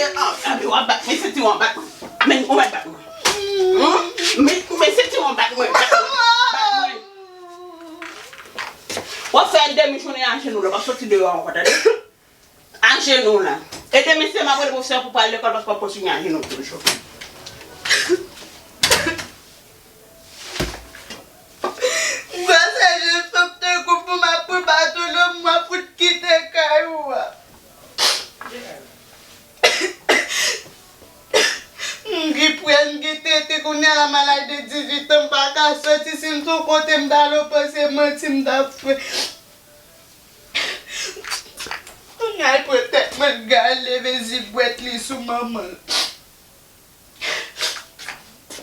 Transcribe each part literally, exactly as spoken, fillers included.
Anvi w ap bat mwen, senti w ap bat mwen. Men ou mèt bat mwen. Hmm? Men, men senti w ap bat mwen. Bat mwen. Bat mwen. W ap fè demi jounen ajenou la, w ap soti deyò ankò, tande? Ajenou la. E demen se m ap rele pwofesè pou pral lekòl paske w ap kontinye ajenou toujou. Gwo sèjans sòt te kou pou m ap pran bato nan mwa pou t kite kay ou a. M gen pwèl, m gen tete, kounye a la m al laj de dizuit an, m pa ka soti, si m son kote m ta al panse manti m t ap fè. Kounye a l pran tèt mwen, l gade leve zibwèt li sou manman l.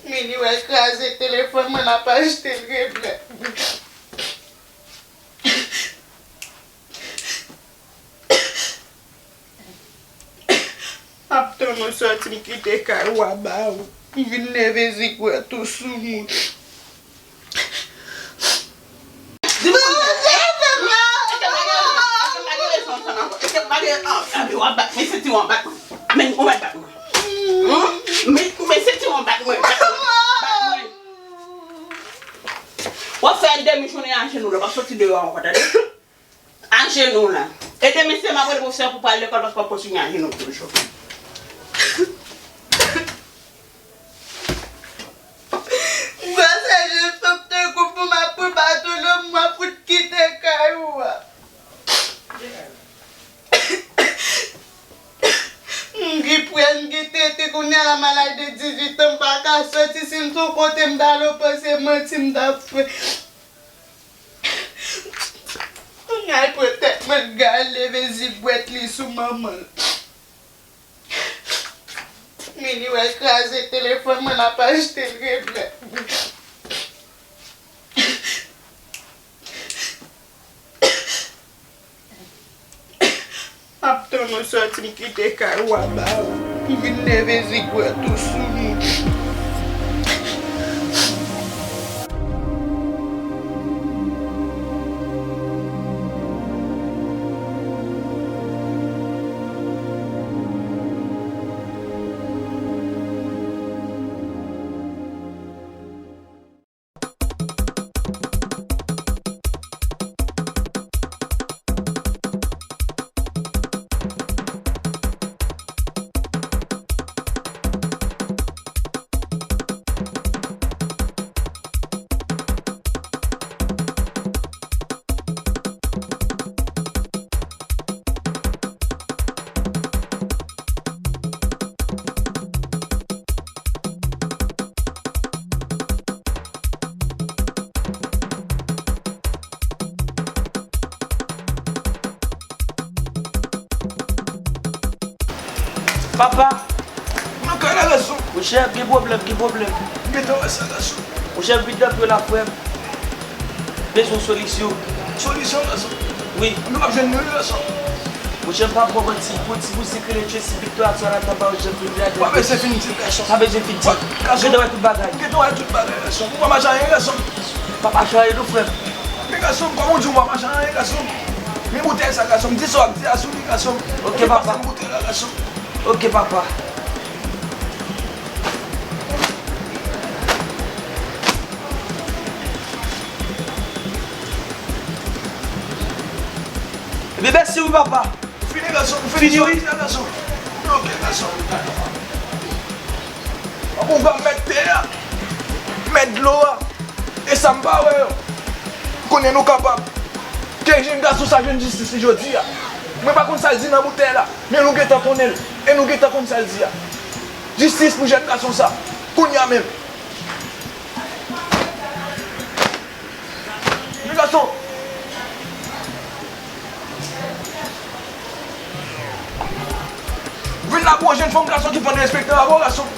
Men li wè l kraze telefòn mwen, l ap achte l reblè. M ap tann ou sòti m kite kay ou a ba ou. M vin leve zigwèt ou sou moun. Di m kounye a. Èske m pa gen rezon? Èske m pa gen rezon ansanm avè w? Èske m pa gen, ah, ah, w ap bat mwen, senti w ap bat mwen. Men ou mèt bat mwen. Hmm? Men, men senti w ap bat mwen. Bat mwen. Bat mwen. W ap fè demi jounen ajenou la, w ap soti deyò ankò, tande? Ajenou la. E demen se m ap rele pwofesè pou pral lekòl paske w ap kontinye ajenou toujou. Gwo sèjans sòt te kou pou m ap pran bato nan mwa pou t kite kay ou a. M gen pwèl, m gen tete, kounye a la m al laj de dizuit an, m pa ka soti, si m son kote m ta al panse manti m t ap fè. Kounye a l pran tèt mwen, l gade leve zibwèt li sou manman l. Men li wè l kraze telefòn mwen, l ap achte l reblè. M ap tann ou sòti m kite kay ou a ba ou. M vin leve zigwèt ou sou moun. Papa! Nan kay la, gason. Monchè, gen pwoblèm, gen pwoblèm. M gentan wè sa, gason. Monchè, m vin nan pye la, frè m. Bezwen yon solisyon. Solisyon, gason? Wi. Mwen p ap jwenn li, wi, gason. Monchè, m p ap ba w manti. Gon ti mizik rele Tracy Victor ak Jonathan Barrett, Jean Philippe Dradin. Pa bezwen fin di, gason. Pa bezwen fin di. Gason. M gentan wè tout bagay. M gentan wè tout bagay, gason. Ou pa mache anyen, gason. M p ap mache anyen non, frè m. Men, gason, kòman w di ou pa mache anyen, gason? Men boutèy sa, gason. M di sa w ap di a sou li, gason. Ok, papa. Pase boutèy la, gason. Ok, papa. Ebyen, mèsi wi, papa. Ou fini, gason? Ou fini, fini, wi. Sa w di a, gason? Ok, gason. Ou va mèt tè a, mèt dlo a. E sa m pa wè yo. Konnen nou kapab. Ke jèn gason sa jwenn jistis li jodi a. Mwen pa konn sa l di nan boutèy la, men nou gentan konnen l. E nou gentan konn sa l di a. Jistis pou jèn gason sa. Kounye a menm. Men gason. Vin la pou yon jèn fanm gason ki pa respekte avè w, gason.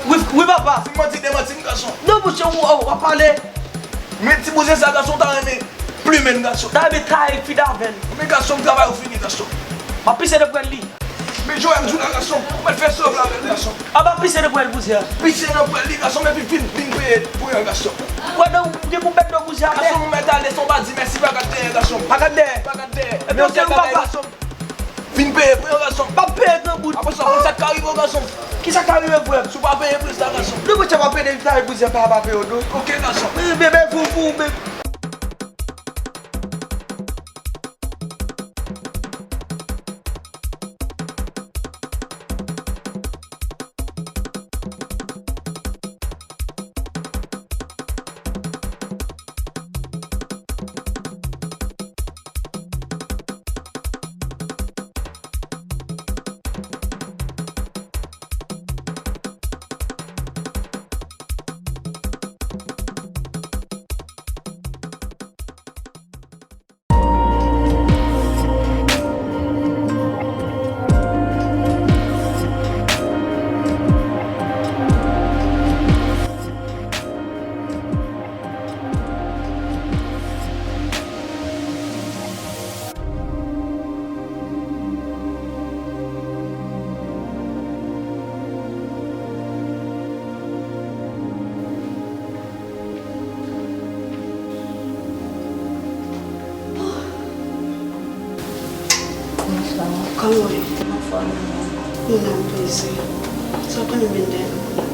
Wi, wi, papa. Si m manti, demanti m, gason. Non, monchè, w, w, w ap pale. Men ti bouzen sa, gason, w ta renmen plimen, gason. Ta renmen taye fid avè l. Men gason, travay ou fini, gason. M ap pise nan pwèl li. Men Joel di w la, gason, ou mèt fè sòv la avè l, gason. A, m ap pise nan pwèl bouzen an. Pise nan pwèl li, gason, men pi fin, vin peye pou yon gason. Wè, non, ou gen pou mèt nan bouzen an. Gason, ou mèt ale, san w pa di mèsi, pa gad dèyè, gason. Pa gad dèyè. Pa gad dèyè. Ebyen, ok, papa. Gason. M peye pou yo, gason. M ap peye gran bout. Apre sa, konn sa k ka rive w, gason. Kisa k ka rive frè m si w pa peye pou sa, gason? Non, monchè, m ap peye depi ta pou zè pa pa peye w, non. Ok, gason. Bebe, pou, pou, bebe. Bonswa. Kòman w ye? Anfòm. Mwen anplezi. Sa w konnen m vin dèyè nou la?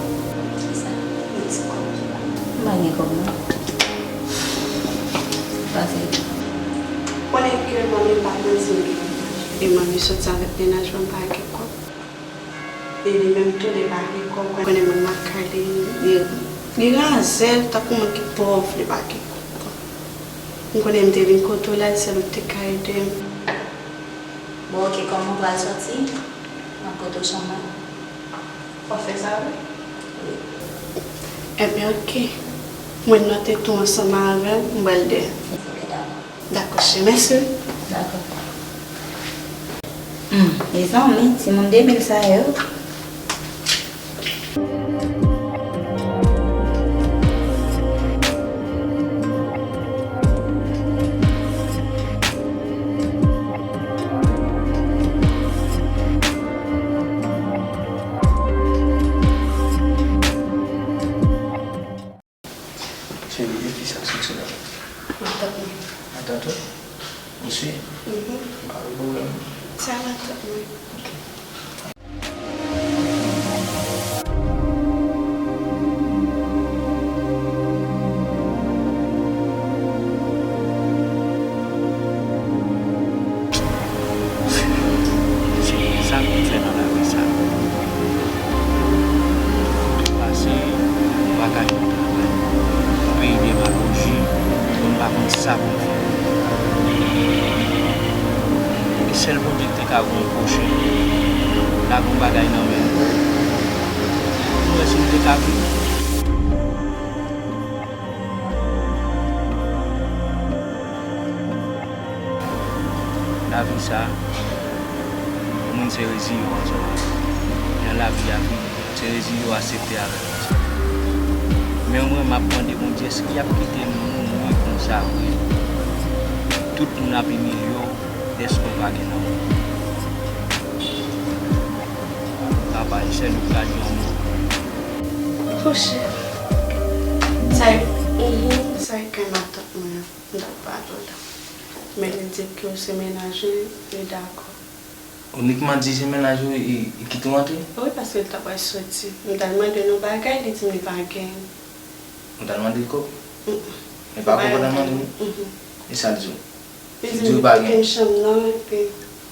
Kisa? Yon ti kòb. M pa gen kòb non. Pase. Konnen ke manmi pa t manti m gen yon mennaj. E manmi soti avèk mennaj mwen pa gen kòb. E li menm tou li pa gen kòb. Konnen moun lakay li, li, li razè tankou moun ki pòv, li pa gen kòb. M konnen m te vin kote w la, sèl ou ki te ka ede m. Bon, ok, kòm ou pral sòti, m ap pote w chanm mwen. W ap fè sa vre? Wi. Ebyen, ok. Mwen note tou ansanm avè w, m pral dèyè. Ok, dakò. Dakò, cheri, mèsi wi. Dakò. Hmm, mezanmi, timoun de mil sa yo. Cheri, e kisa k soti la? Matant mwen. Matant ou? Ou si? Mhm. Pa gen pwoblèm. Sa matant mwen. Ok. Se sa pou m fè nan lavi sa. Tout pase, m pa ka jwenn travay. Peyi demagoji, m pa konn sa pou m fè. E sèl Bondye ki te ka voye yon pwochen, lage yon bagay nan men m. Pou m wè si m te ka viv. Lavi sa, pou moun se reziye w ansanm avè l. Jan lavi a vin, se reziye w aksepte avè l ansanm. Men mwen, m ap mande Bondye, èske y ap kite nou mouri konsa vre? Tout moun ap imilye w, dèske w pa gen lanmou. Papa, e sèl ou ki ka di yon mo. Poche. Sa e, mhm, sa e kay matant mwen an. M t ap pale w la. Men li di ke w se mennaj li, li dakò. Ou inikman di se mennaj ou, e, e kite w antre? Wi, paske l t ap pral soti. M t al mande l yon bagay, li di m li pa gen. Ou t al mande l kòb? Mm. E pa kòb ou t al mande l? Mhm. E sa l di w? Li di m li pa gen chanm non, epi.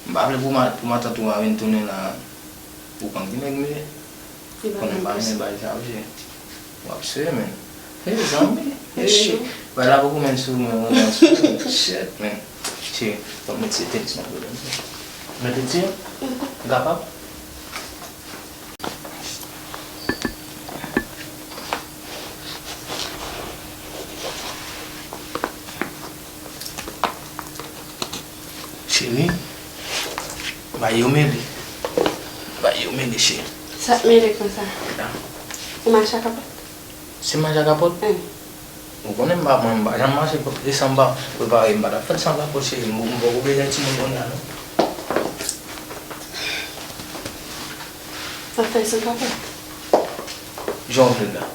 M pa vle pou ma-, pou matant ou a vin tounen la. Ou konn ki nèg m ye? Konnen m pa renmen bagay sa yo, wi. W ap sere, men. Mezanmi, hey, bagay la poko menm sou mwen, mwen menm sou mwen. Shit, man. Cheri, fò m retire tenis mwen pou mwen. Mete ti, ou kapab? Cheri, bagay yo mele. Bagay yo mele, cheri. Sa k mele konsa? Ou mache ak kapòt? Se mache ak kapòt? Wi. Ou konnen m pa, mwen, m pa janm mache e san m pa prepare, m pa t ap fè l san kapòt, cheri. M, m poko bezwen timoun kounye a, non. W ap fè l san kapòt? Jan w vle l la.